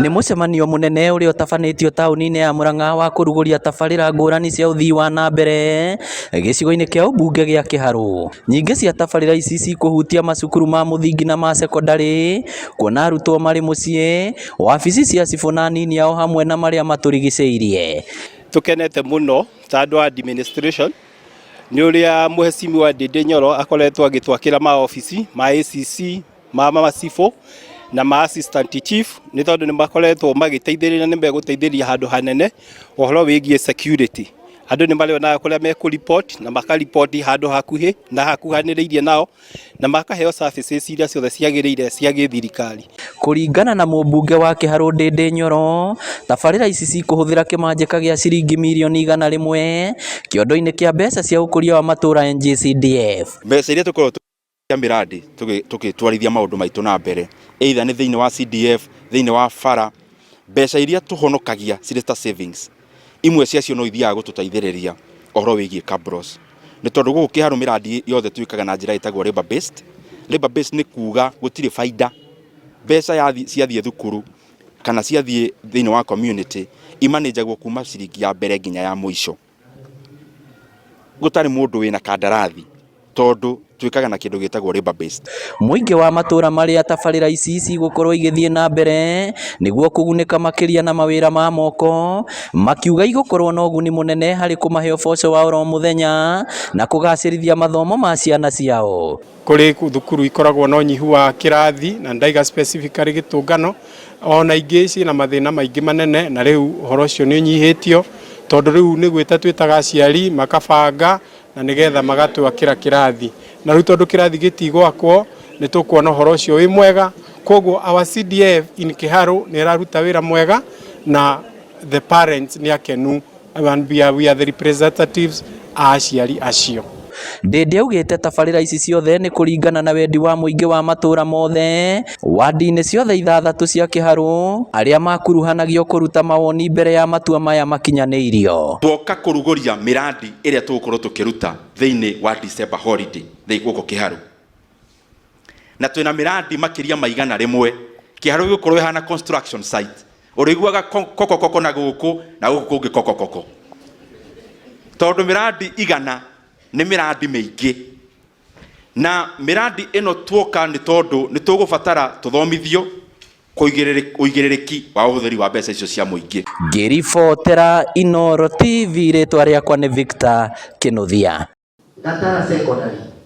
Nĩ mũcemanio mũnene ũrĩa ũtabanĩtio taũni-inĩ ya Murang'a wa kũrugũria tabarĩra ngũrani cia ũthii wa na mbere gĩcigo-inĩ kĩa ũmbunge gĩa Kĩharũ. Nyingĩ cia tabarĩra ici cikũhutia macukuru ma mũthingi na ma cekondarĩ, kuona arutwo marĩ mũciĩ, wabici cia cibũ na anini ao hamwe na marĩa matũrigicĩirie. Tũkenete mũno ta andũ a administration nĩ ũrĩa Mheshimiwa Ndindi Nyoro akoretwo agĩtwakĩra maobici ma ACC, ma macibũ na ma assistant chief, nĩ tondũ nĩ makoretwo magĩteithĩrĩria, nĩ megũteithĩrĩria handũ hanene ũhoro wĩgiĩ security. Andũ nĩ marĩonaga kũrĩa mekũ na makariboti handũ hakuhĩ na hakuhanĩrĩirie nao, na makaheo services iria ciothe ciagĩrĩire cia gĩthirikari. Kũringana na mũmbunge wa Kĩharũ Ndindi Nyoro, tabarĩra ici cikũhũthĩra kĩmanjĩka gĩa ciringi mirioni 100 kĩondo-inĩ kĩa mbeca cia ũkũria wa matũũra NGCDF. Mbeca iria tũkoragwo mĩrandi tũgĩtwarithia maũndũ maitũ na mbere, either nĩ thĩinĩ wa CDF, thĩinĩ wa bara, mbeca iria tũhonokagia cirĩ ta savings, imwe ciacio no ithiaga gũtũteithĩrĩria ũhoro wĩgiĩ cabros, nĩ tondũ gũkũ Kĩharũ mĩrandi yothe twĩkaga na njĩra ĩtagwo labor based. Labor based nĩ kuga gũtirĩ baida. Mbeca ciathiĩ thukuru kana ciathiĩ thĩinĩ wa community imanĩnjagwo kuma ciringi ya mbere nginya ya mũico, gũtarĩ mũndũ wĩna kandarathi, tondũ twĩkaga na kĩndũ gĩtagwo labor based. Mũingĩ wa matũũra marĩa tabarĩra ici cigũkorwo igĩthiĩ na mbere nĩguo kũgunĩka makĩria na mawĩra ma moko, makiuga igũkorwo na ũguni mũnene harĩ kũmahe ũboco wa oro mũthenya na kũgacĩrithia mathomo ma ciana ciao. Kũrĩ thukuru ikoragwo na ũnyihu wa kĩrathi, na ndaiga specifically gĩtũngano, ona ingĩ ciĩna mathĩna maingĩ manene, na rĩu ũhoro ũcio nĩ ũnyihĩtio, tondũ rĩu nĩ gwĩta twĩtaga aciari makabanga na nĩgetha magatwakĩra kĩrathi. Na rĩu tondũ kĩrathi gĩtigwakwo, nĩ tũkuona ũhoro ũcio wĩ mwega. Koguo our CDF in Kiharu nĩ ĩraruta wĩra mwega na the parents nĩ akenu, and we are the representatives a aciari acio. Ndindi augĩte tabarĩra ici ciothe nĩ kũringana na wendi wa mũingĩ wa matũũra mothe wandi-inĩ ciothe ithathatũ cia Kĩharũ, arĩa makuruhanagio kũruta mawoni mbere ya matua maya makinyanĩirio. Twoka kũrugũria mĩrandi ĩrĩa tũgũkorwo tũkĩruta thĩinĩ wa December holiday thĩ gũkũ Kĩharũ, na twĩna mĩrandi makĩria ma 100. Kĩharũ gĩgũkorwo ĩhana construction site, ũrĩiguaga koko koko na gũkũ na gũkũ kũngĩ koko koko, tondũ mĩrandi 100 nĩ mĩrandi mĩingĩ. Na mĩrandi ĩno tuoka nĩ tondũ nĩ tũgũbatara tũthomithio ũigĩrĩrĩki wa ũhũthĩri wa mbeca icio cia mũingĩ. Ngĩribotera Inooro TV, rĩtwa rĩakwa nĩ Victor Kĩnuthia. Gatara Secondary.